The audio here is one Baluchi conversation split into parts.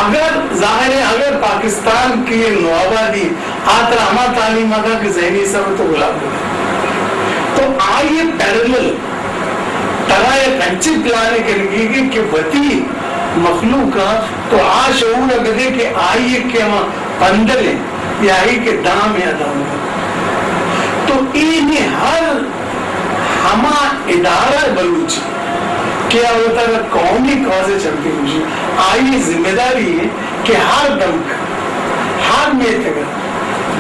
اگر ظاہر ہے، اگر پاکستان کی نوآبادی آ ترا ہما تعلیم آتا کہ ذہنی حساب تو غلام بکن، تو آئی پیرلل ترا یک انچیں پلانے کنگی کہ، کہ وتی مخلوق آ تو آ شعور بدے کہ آئی کہ ہما پندل ہیں یا آئی کہ دام ہے دام، تو اینی ہر ہما ادارہ بلوچی کہ آ وتارا قومی کاز چمپی گوشی، آئی ذمہ داری ہے کہ ہر دمک، ہر میتگ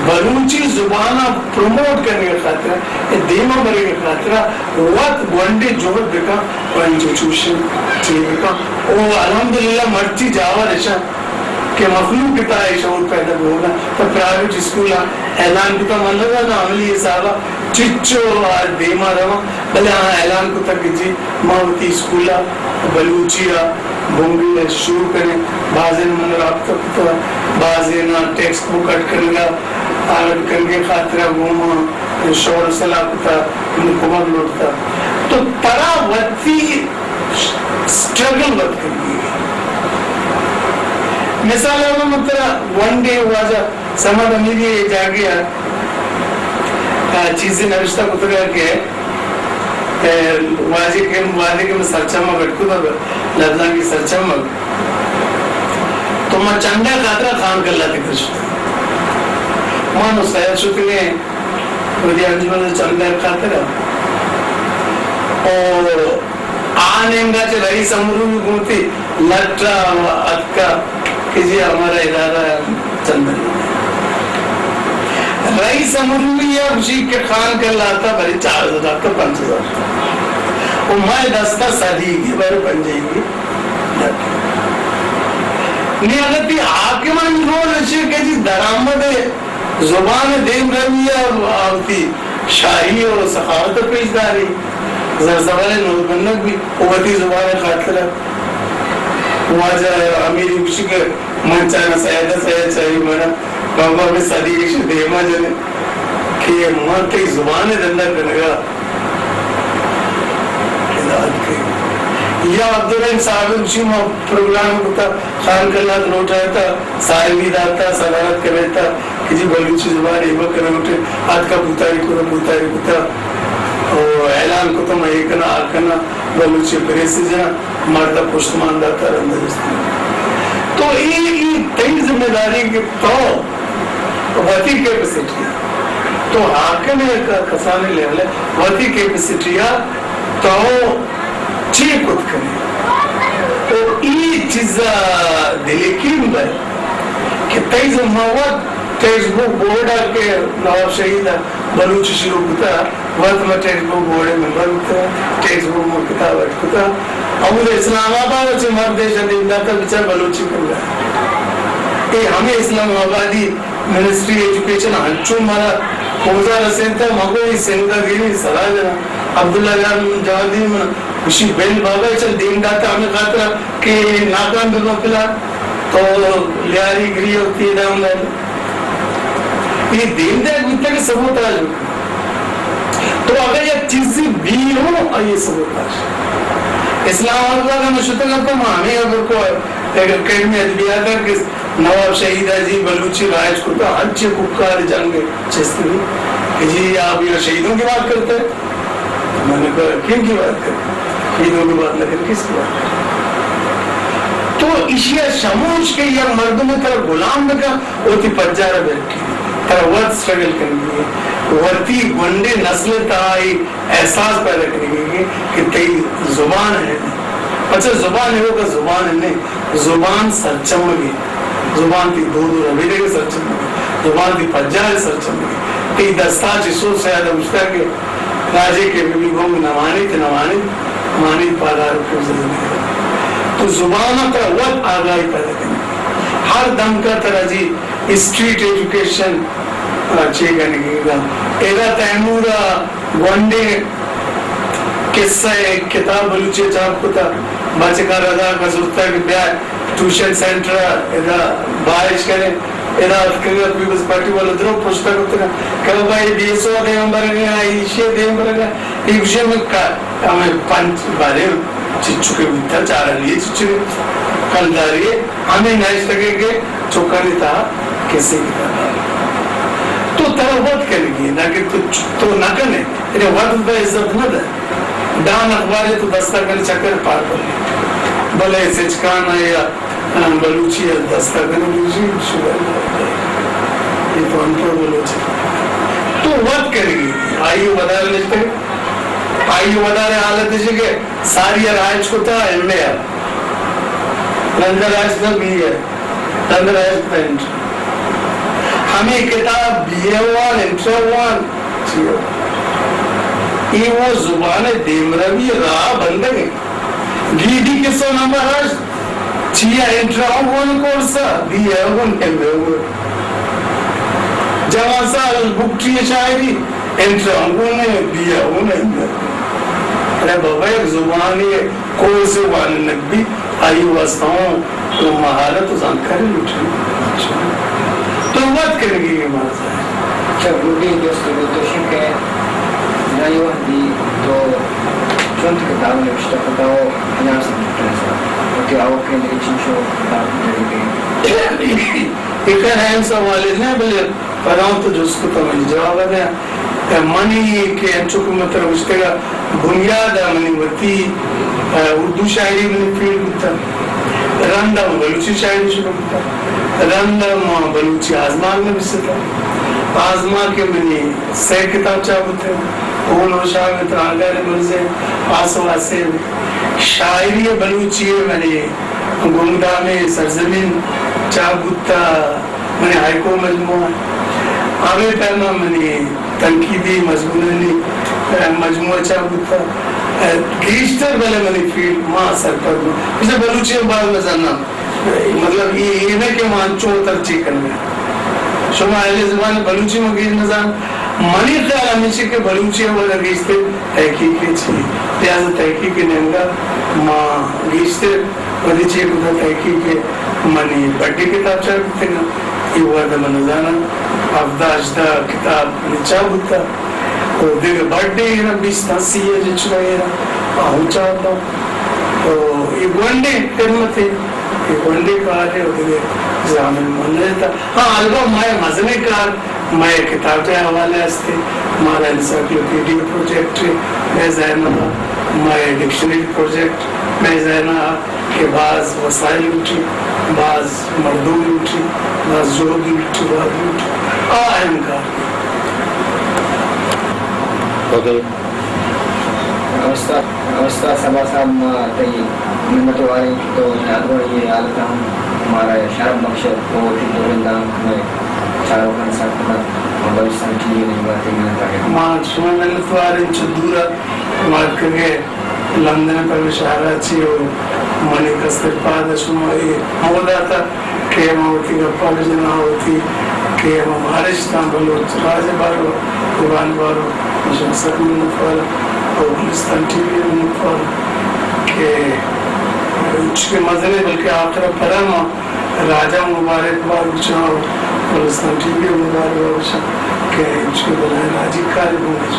بلوچی زبان پروموٹ کرنے خاطر، دیما برنے خاطر وت گونڈے جہد بکا و انچو چوشن چی بکا۔ او الحمدللہ مرچی جاور اشا کہ مخلوق تا اے شعور پیدا بوگا، تو پرائیویٹ اسکول آ اعلان کتا، من نہ زاناں عملی حساب آ چچو آ دیما رواں، بلے آ اعلان کتا کہ جی ما وتی اسکول آ بلوچی آ بنگل شروع کریں، بازیں من رابطہ کتا، بازیں نا ٹیکسٹ بک اڈ کنگا، اڈ کنگے خاطر گوما شور سلاح کتا، من کمک لوٹتا۔ تو ترا وتی اسٹرگل وت کنگی۔ مثال ہے، من ترا ون ڈے واجہ سمد امیری جاگے آ، آ، چیزیں نوشتہ کتگا کہ، اے، واجہ کہ، واجہ کہ من سرچمگ اٹکو دا لفظاں کی سرچمگ۔ تو ما چندہ خاطرہ خان کلا تکر شتا۔ ما نو سید شتگیں، ودی انجمن چندہ خاطرہ۔ او آ نیمگا چہ رئیس امرو بھی گوتی لٹ ء اتکا کہ جی ہمارا ادارہ چندہ نہیں۔ رئیس امرو بھی یہ خوشی کہ خان کر لاتا بھری چار ہزار داتا پنچ ہزار۔ او مئے دستا سدی گی بھری پنجی گی۔ نی اگر تی حاکمانی رول اچھے کہ جی درآمد زبان دیم روی ء آ وتی شاہی و سخاوت ء پیش داری۔ زرزبر ء نوزبندگ بی و وتی زبان ء خاطر ء۔ واجہ امیری گوشی کہ من چانا سید ء سید چاہی منا بابا میں سدی گش دیما جنے کہ من تئی زبان ء دندا کنگا۔ یا عبدالرحیم صاحب گوشی ما پروگرام کتا خان کلات لوٹائے تا سالمی داتا صدارت کرے تا۔ کہ جی بلوچی زبان ایبا کنوٹے آتکا پوتاری کتا، پوتاری کتا۔ او اعلان کتا، ما اے کنا، آ کنا، بلوچی پریس جنا، مردا پشت مان داتا رندا جستی۔ تو اے، اے تئی ذمہ داری کہ تو وتی کیپیسٹی، تو حاکم ہے ک-، کسانی لیول ہے، وتی کیپیسٹی آ تو چی کت کنے؟ تو ای چیزا دلیکین بئے کہ تئی زمہ وت ٹیکسٹ بک بورڈ ء کہ نواب شہید ء بلوچی شروع کتا، وت ما ٹیکسٹ بک بورڈ ء ممبر بوتا، ٹیکسٹ بک ما کتاب اٹ کتا۔ ہمود اسلام آباد ء چہ مرد ایشاں دیم داتا بچار بلوچی کنگا۔ اے ہمیں اسلام آبادی منسٹری ایجوکیشن ہنچو مارا پوزا رسینتا، مگو ای سنگا گیری سرا جنا۔ عبداللہ جان جوان دی من گوشی بل بابا چل دیم داتا ہمیں خاطرہ کہ ناکام ببا پلا تو لیاری گری ہوتی ہے دام دار۔ یہ دیم دے بیتا کہ سبوتاج۔ تو اگر یک چیزی بی ہوں، آئیے سبوتاج۔ اسلام آباد میں شتگا تو ہمیں اگر کو ایک اکیڈمی ادبیات ہے کہ نواب شہید حاجی بلوچی رائج کتا، ہنچیں کوکار جنگ چست ہوئی کہ جی آپ یہاں شہیدوں کی بات کرتے ہیں۔ میں نے کہا، کن کی بات کرتے ہیں؟ شہیدوں کی بات نہ کر، کس کی بات کرتے ہیں؟ تو اشیا شموش کہ یا مردم ترا غلام بکا، وتی پجارا بیٹھی، ترا وت اسٹرگل کرنی ہے، وتی گنڈے نسل تہائی احساس پیدا کنگی کہ تئی زبان ہے۔ پچہ زبان ہے، وہ کا زبان ہے نہیں، زبان سرچمگی، زبان تی دود و ربیدگ سرچمگی، زبان تی پجار سرچمگی۔ تئی دستا چی سو سیاد گوشتا کہ راجے کے بھی گم نمانی تے نمانی، مانی پادار کو زندگی۔ تو زبان ترا وت آگاہی پیدا کنی۔ ہر دم کا ترا جی اسٹریٹ ایجوکیشن، آ، چے کنگی گا۔ ادا تیمور ء گونڈیں قصہ ء کتاب بلوچی ء چاپ کتا۔ بچکاں رضا کا زرتا کہ بیا ٹیوشن سینٹر ء ادا باہش کرے۔ ادا اتکگا پیپلز پارٹی والا درو پشتا کتگا کہ بابا اے بی ایس او دیم برگا، ایشی دیم برگا۔ اے گوشے میں کا-، ہمیں پنچ بارے چچو کے بیتا، چارانی چچو کے۔ کلداری ہمے نہ اشتگے کہ چکانی تہا کسے کتاب۔ تو ترا وت کنگی، نہ کہ تو، تو نہ کنے، یعنی وت پہ عزت نہ دے۔ ڈان اخبارے تو دستا کنے چکر پار پر۔ بلے سچکان یا، آ، بلوچی دستا کنے بلوچی شبہ۔ یہ تو ان پڑھ بلوچی۔ تو وت کنگی، آئی ودار نشتگے، آئی ودار حالت ہے کہ ساری ءَ راج کتا، ایم اے ءَ۔ رند راج کتا بی اے، رند راج کتا انٹر۔ ہمیں کتاب بی اے وان، انٹر وان، چی وان۔ اے وہ زبان دیمروی راہ بندگ ہے۔ گیدی کسو نمبر ہشت، چیا انٹر ہوں گون کورسا، بی اے ہوں ایم اے ہوں۔ جوان سال بکٹی شاعری، انٹر ہوں گون، بی اے ہوں ایم اے۔ ارے بابا، یک زبانی کورس وانینگ بی، آئی واسطہ ہوں تو مہارت و زانتکاری لوٹی۔ تو وت کنگی یہ مرض ہے۔ اچھا، گڈی جست بی تو شن کہ نہ یہ وقت دی تو چند کتاب نوشتہ کتا ہو، ہزار سمجھتے ہیں سر۔ تو کیا ہو کہ لیکن شو کتاب دے گئے۔ ایک اہم سوال ہے نا، بلے پدا تو جست کو تو منی جواب دے۔ منی کہ انچو کہ من ترا گوشتگ ءَ، بنیاد ءَ منی وتی، ءَ، اردو شاعری منی فیلڈ بوتگ۔ رند ءَ من بلوچی شاعری شروع کتگ۔ رند ءَ من بلوچی آزمانک نبیستگ۔ آزمانک ءَ منی سئے کتاب چاپ بوتگ۔ ہون و شام ءِ ترانگار بنزیں آس و آسے۔ شاعری بلوچی ءَ منی گمدامیں سرزمین چاپ بوتگ۔ منی ہائیکو مجموعہ۔ ہمے پیما منی تنقیدی مضمونانی، ءَ، مجموعہ چاپ بوتگ۔ ءَ، گیشتر بلے منی فیلڈ ما سرپد بو۔ بلے بلوچی ہم باز مزن ءَ۔ مطلب، اے، اے نہ کہ ما انچو ترجیح کنگا۔ شما اہل زبان بلوچی ما گیش نزان۔ منی خیال ہمیشی کہ بلوچی ہم اگر گیشتر تحقیق چی، لہذا تحقیق نیمگا ما گیشتر وتی چے کتا تحقیق ءَ منی بڈی کتاب چاپ بیتگ انت۔ اے وھد ءَ من نزاناں ہبدہ ہژدہ کتاب منی چاپ بوتگ۔ و دگہ بڈے ایرا بیست ءَ سی ءَ جچگا ایرا آ ہوں چاپ باں۔ و اے گونڈیں خدمتے، اے گونڈیں کارے و دگہ زامن من نہ دیتا۔ ہاں، البت مئے مزنیں کار مئے کتاب ءِ حوالہ است، مارا انسائیکلوپیڈیا پروجیکٹ مئے ذہن ءَ، مئے ڈکشنری پروجیکٹ مئے ذہن ءَ کہ باز وسائل لوٹی، باز مردم لوٹی، باز جہد لوٹی، باز لوٹی۔ آ اہم کار۔ اوکے۔ استاد، استاد صبا صاحب، ما تئی منت واریں کہ تو نادوہ اے حالت ءَ ہم مارا شرپ بخشت و وتی دو رندانک مئے چاروکاں سر کتگ۔ ما بلوچستان ٹی وی ءِ نیمگ ءَ تئی منت وار ایں۔ ما شمئے منت وار ایں، چو دور ءَ ما اتکگ ئے لندن ءَ پہ مشاعرہ چی و منی کستر پاد ءَ شما اے موہ داتگ کہ ما وتی گپاں بجناں، وتی کہ ہما مارشتاں بلوچ راج ءِ بارو، زبان ءِ بارو، شما سک منت وار آں و بلوچستان ٹی وی ءِ منت وار آں کہ انچو کہ مزنیں، بلکہ آخر ءَ پدا ما راج ءَ مبارک بات گوشاں و بلوچستان ٹی وی ءَ مبارک بات گوشاں کہ انچو کہ بلاہیں راجی کارے گون اِش۔